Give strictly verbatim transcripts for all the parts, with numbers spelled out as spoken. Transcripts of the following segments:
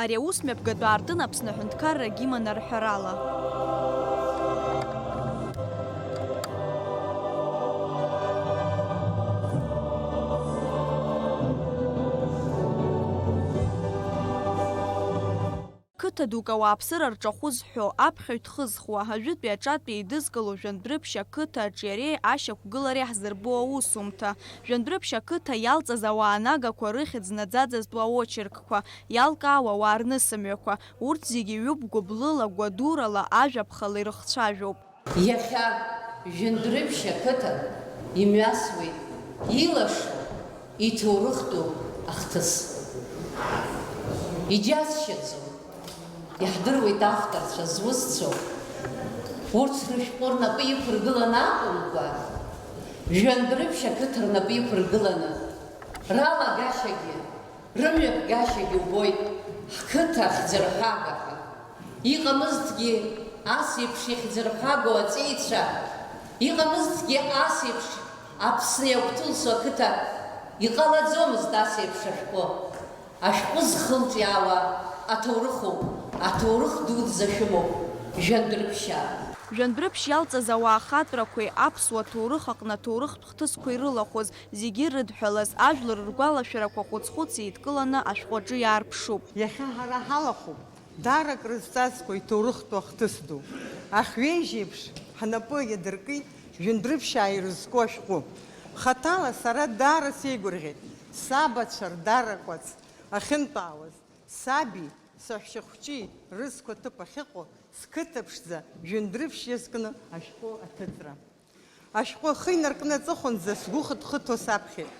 Ари аус мҩаԥгатәы аартын Аԥсны аҳәынҭқарра агимн арҳәарала. Қыҭа дук ауааԥсыра рҿахәы зҳәо, аԥхьаҩ дхызхуа, ажәытәи аҿатәи еидызкыло Жәандәрыԥшь ақыҭа аҿиареи ашьақәгылареи ҳзырбо аусумҭа. Жәандәрыԥшь ақыҭа иалҵыз ауаа анагақәа рыхьӡ наӡаӡазтәу аочеркқәа, иалкаау ауаа рнысымҩақәа, урҭ зегьы ҩуп гәыблыла, гәадурала, ажәаԥхала ирыхцәажәоуп. Иахьа Жәандәрыԥшь ақыҭа имҩасуеит илашо, иҭоурыхтәу ахҭыс. Иџьасшьаӡом, иаҳдыруеит авторцәа зусҭцәоу. Урҭ рышәҟәы рнапы иқәыргыланы акәымкәа, Жәандәрыԥшь ақыҭа рнапы иқәыргыланы, ралагашьагьы, рымҩаԥгашьагьы убоит, ҳқыҭа ахьӡырҳәага ҳәа. Иҟамызҭгьы ас еиԥш ихьӡырҳәаго аҵеицәа, иҟамызҭгьы ас еиԥш Аԥсны иагәҭылсуа ақыҭа, иҟалаӡомызт ас еиԥш ашәҟәы. Ашәҟәы зхылҿиаауа аҭоурыхуп, аҭоурых дуӡӡа шәымоуп, Жәандәрыԥшьаа. Жәандәрыԥшь иалҵыз ауаа ахатәрақәеи аԥсуа ҭоурых аҟны аҭоурыхтә хҭысқәа ирылахәыз, зегьы ирыдҳәалаз, ажәлар ргәалашәарақәа хәыц-хәыц еидкыланы ашәҟәаҿы иаарԥшуп. Иахьа ҳара ҳалахәуп даара акрызҵазкуа иҭоурыхтәу ахҭыс ду. Ахьҩежь еиԥш ҳнапы иадыркит Жәандәрыԥшьаа ирызку ашәҟәы. Хаҭала сара даара сеигәырӷьеит, сабацәа рдара кәац ахьынтәаауаз, саби саҳәшьа хәҷи рызқәа ҭыԥ ахьыҟоу сқыҭа ԥшӡа Жәандәрыԥшь иазкны ашәҟәы аҭыҵра. Ашәҟәы ахы инаркны аҵыхәанӡа сгәы хыҭ-хыҭуа саԥхьеит.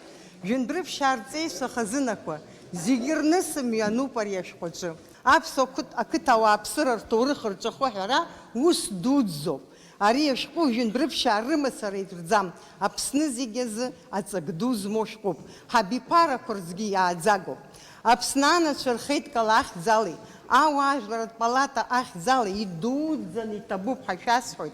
Жәандәрыԥшьаа рҵеицәа хазынақәа, зегьы рнысымҩа ануп ари ашәҟәаҿы. Аԥсуа қыҭ-, ақыҭа ауааԥсыра рҭоурых рҿахәы аҳәара ус дуӡӡоуп. Ари ашәҟәы Жәандәрыԥшьаа рымацара итәӡам, Аԥсны зегь азы аҵак ду змоу шәҟәуп. Ҳабиԥарақәа рзгьы иааӡагоуп. Аԥсны анацәа рхеидкыла ахьӡалеи, ауаажәларратә палата ахьӡалеи идуӡӡаны иҭабуп ҳәа шәасҳәоит,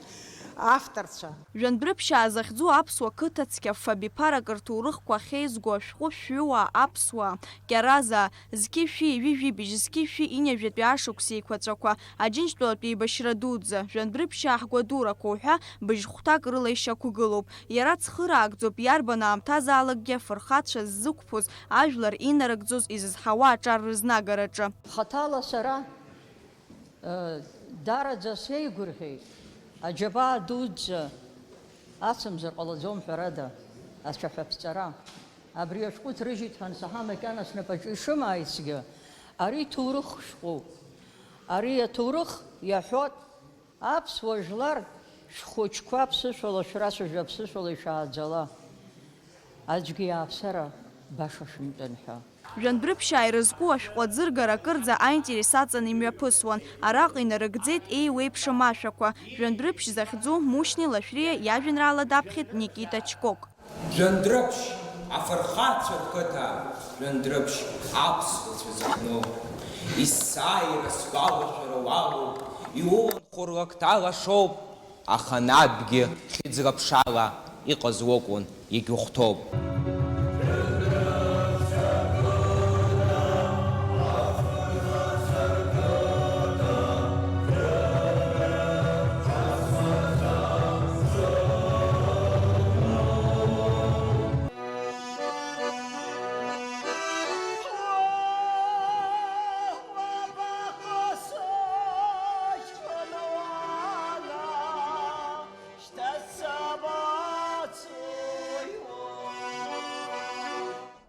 авторцәа. Жәандәрыԥшьаа захьӡу аԥсуа қыҭа цқьа фабиԥарак рҭоурыхқәа ахьеизго ашәҟәы шәҩыуаа аԥсуаа, Кьаразаа, зқьи шәи ҩажәи быжь, зқьи шәи ҩажәи жәатәи ашықәс еиқәаҵәақәа, Аџьынџьтәылатә еибашьра дуӡӡа, Жәандәрыԥшьаа ҳгәадурақәоу ҳәа быжь хәҭак рыла ишьақәгылоуп. Иара цхыраагӡоуп, иарбан аамҭазаалакгьы афырхацәа ззықәԥоз, ажәлар инарыгӡоз изызҳауа аҿар рызнагараҿы. Хаҭала сара, э, дараӡа сеигәырӷьеит, аџьабаа дуӡӡа ацымзар ҟалаӡом, ҳәарада, ацәаҳәа ԥҵара. Абри ашәҟәы ҭрыжьит ҳәа ансаҳа, макьана снапаҿы ишымааицгьы, ари ҭоурых шәҟәуп. Ари аҭоурых иаҳәоит, аԥсуа жәлар, шәхәыҷқәа аԥсышәала шәрацәажәа, аԥсышәала ишәааӡала. Аӡәгьы иааԥсара баша шәымтәан ҳәа. Жәандәрыԥшьаа ирызку ашәҟәы аӡыргара акырӡа аинтерес аҵаны имҩаԥысуан. Араҟа инарыгӡеит еиуеиԥшым ашәақәа. Жәандәрыԥшь захьӡу Мушьни Лашәриа иажәеинраала даԥхьеит Никита Чкок. Жәандәрыԥшь, афырхацәа рқыҭа, Жәандәрыԥшь аԥсуацәа зыхьну, есааира сгәалашәара уалоуп, иуланхо рлакҭа лашоуп, аха анатәгьы хьыӡра-ԥшала иҟаз уакәын, иагьухәҭоуп.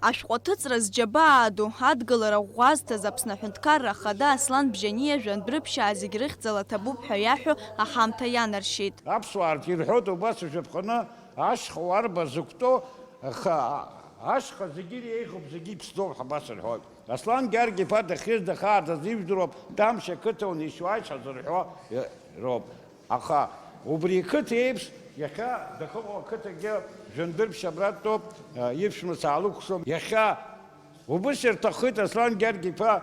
Ашәҟәы аҭыҵра зџьабаа ду, адгылара ӷәӷәа зҭаз Аԥсны Аҳәынҭқарра Ахада Аслан Бжьаниа Жәандәрыԥшьаа зегь рыхьӡала ҭабуп ҳәа иаҳәо аҳамҭа ианаршьеит. Аԥсуаа ирҳәоит убас ашәаԥханы ашьха уарба зықәтәоу, аха ашьха зегьы иреиӷьуп, зегьы иԥсӡоуп ҳәа абас рҳәоит. Аслан Гьаргь-иԥа дахьиз дахаартыз ижәдыруа Тамшь ақыҭа унеишьуааит ҳәа зырҳәо роуп. Аха убри иқыҭа еиԥш, иахьа дахьыҟоу ақыҭагьы Жәандырԥшь абра дтәоуп, иԥшәма саалыкәшом. Иахьа убыс ирҭаххеит Аслан Гьаргь-иԥа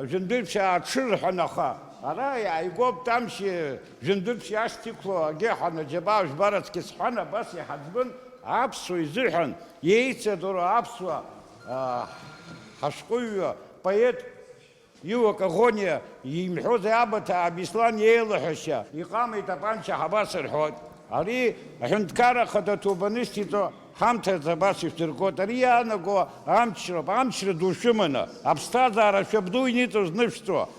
Жәандырԥшь ааҽырҳәан, аха ара иааигәоуп Тамшьи Жәандырԥшьи ашҭа иқәлоу агьи ҳәа, аџьабаа жәбарацгьы сҳәан, абас иҳаӡбын аԥсуа изыҳәан, еицырдыруа аԥсуа, аа, ҳашәҟәыҩҩы, поет Иуак агониа, имҳәозеи абаҭаа Беслан иеилаҳәашьа, иҟама итапанча ҳабас рҳәоит. Ари аҳәынҭқарра ахада ҭоубаныс иҵо ҳамҭас абас ишәдыргоит. Ари иаанаго амчроуп, амчра ду шәыманы, аԥсҭазаара шәабду иниҵоз нышәҵо,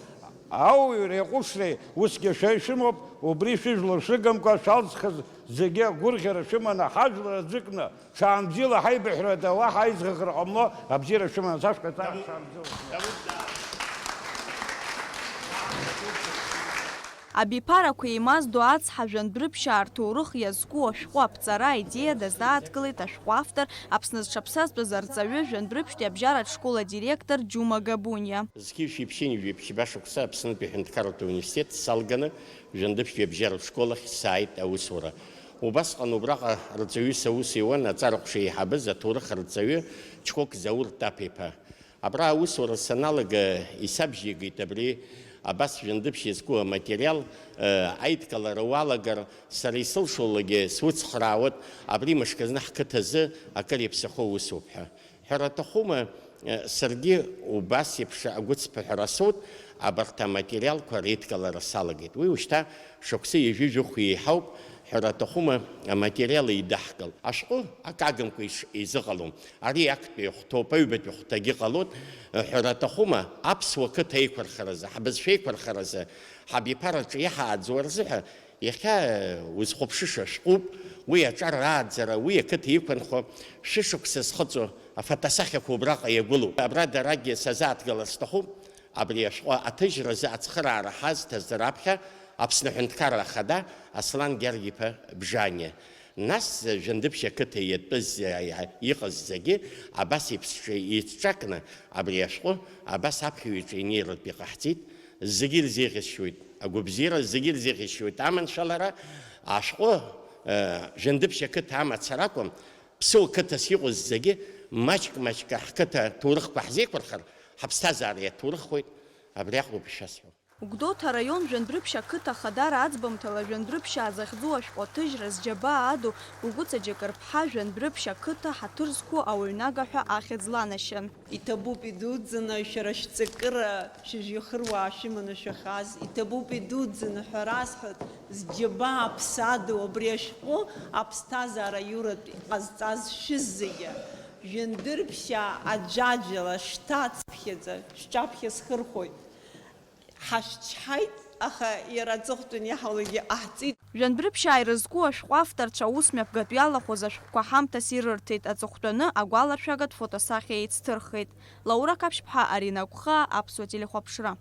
ауаҩреи аҟәышреи усгьы шәа ишәымоуп, убри шәыжәлар шәыгамкәа шәалҵхыз зегьы агәырӷьара шәыманы ҳажәлар аӡәыкны Ҽаанбзиала ҳаибыҳәарада уаҳа аизгахара ҟамло, абзиара шәыманы сашәҳәа, ҵаара шәаанбзиала. Абиԥарақәа еимаздо ацҳа, жәантә рыԥшьаа рҭоурых иазку ашәҟәы аԥҵара аидеиа дазааҭгылеит ашәҟәы автор, Аԥсны зҽаԥсазтәыз арҵаҩы, жәантә рыԥшьтәи абжьаратә школ адиректор Џьума Габуниа. Зқьи жәшәи ԥшьынҩажәи ԥшьба шықәса Аԥснытәи аҳәынҭқарратә университет салганы, жәантә рыԥшьтәи абжьаратә школ ахь сааит аусура. Убасҟан убраҟа рҵаҩыс аус иуан аҵара ҟәша еиҳабыз аҭоурых арҵаҩы Чкок Заур Таԥ-иԥа. Абра аусура саналага, исабжьеигеит абри абас жәындыԥшь иазку аматериал, э, аидкылара уалагар, сара исылшолагьы суцхраауеит, абри мышкызны ҳқыҭазы акыр иаԥсахо усуп ҳәа. Ҳәара аҭахума, э, саргьы убас еиԥш агәыцԥыҳәара асоуит, абарҭ аматериалқәа реидкылара салагеит. Уи ушьҭа шықәсы ҩажәи жәохә еиҳауп, ҳәара аҭахума, аматериал еидаҳкыл. Ашәҟәы акы агымкәа иш-, изыҟалом. Ари актәи ахәҭоуп, аҩбатәи ахәҭагьы ҟалоит. Ҳәара аҭахума, аԥсуа қыҭа еиқәырхаразы, ҳбызшәа еиқәырхаразы, ҳабиԥараҿы иаҳааӡо рзыҳәа, Иахьа узхәаԥшыша шәҟәуп, уи аҿар ааӡара, уи ақыҭа иқәынхо, шәышықәса зхыҵуа афотосахьақәа убраҟа иагәылоуп. Абра дарагьы сазааҭгылар сҭахуп, абри ашәҟәы аҭыжьразы ацхыраара ҳазҭаз раԥхьа Аԥсны Аҳәынҭқарра Ахада Аслан Гьаргь-иԥа Бжаниа. Нас Жәандыԥшь ақыҭа иатәыз, иҟаз зегьы абас еиԥш еицҿакны абри ашәҟәы абас аԥхьаҩаҿы инеиратәы иҟаҳҵеит. Зегьы ирзеиӷьасшьоит агәабзиара, зегьы ирзеиӷьасшьоит аманшәалара, ашәҟәы, э, Жәандыԥшь ақыҭа амацара акәым, ԥсуа қыҭас иҟоу зегьы маҷк-маҷк ҳқыҭа ҭоурыхқәа ҳзеиқәырхар, ҳаԥсҭазаара иаҭоурыхуеит, абри аҟноуп ишәасҳәо. Гәдоуҭа араион Жәандәрыԥшь ақыҭа ахадара аӡбамҭала Жәандәрыԥшьаа захьӡу ашәҟәы аҭыжьра зџьабаа аду Гәыгәыца Џьакырԥҳа Жәандәрыԥшь ақыҭа ҳаҭыр зқәу ауаҩнага ҳәа ахьӡ ланашьан. Иҭабуп идуӡӡаны шәара шәҵакыра, шәыжәҩахыруаа шәыманы шәахаз, иҭабуп идуӡӡаны ҳәа расҳәоит, зџьабаа аԥсадоу абри ашәҟәы аԥсҭазаара аиуратә иҟазҵаз шәызегьы. Жәандырԥшьаа аӡәаӡәала шәҭацԥхьаӡа шәҿаԥхьа схырхәоит. Ҳашәчҳаит, аха иара аҵыхәтәан иаҳауагьы ҟаҳҵеит. Жәандәрыԥшьаа ирызку ашәҟәы авторцәа аус мҩаԥгатә иалахәыз ашәҟәқәа ҳамҭас ирырҭеит, аҵыхәтәаны агәаларшәагатә фотосахьа еицҭырххеит. Лаура Қаԥшьԥҳа, Арина Гәхаа, Аԥсуа телехәаԥшра.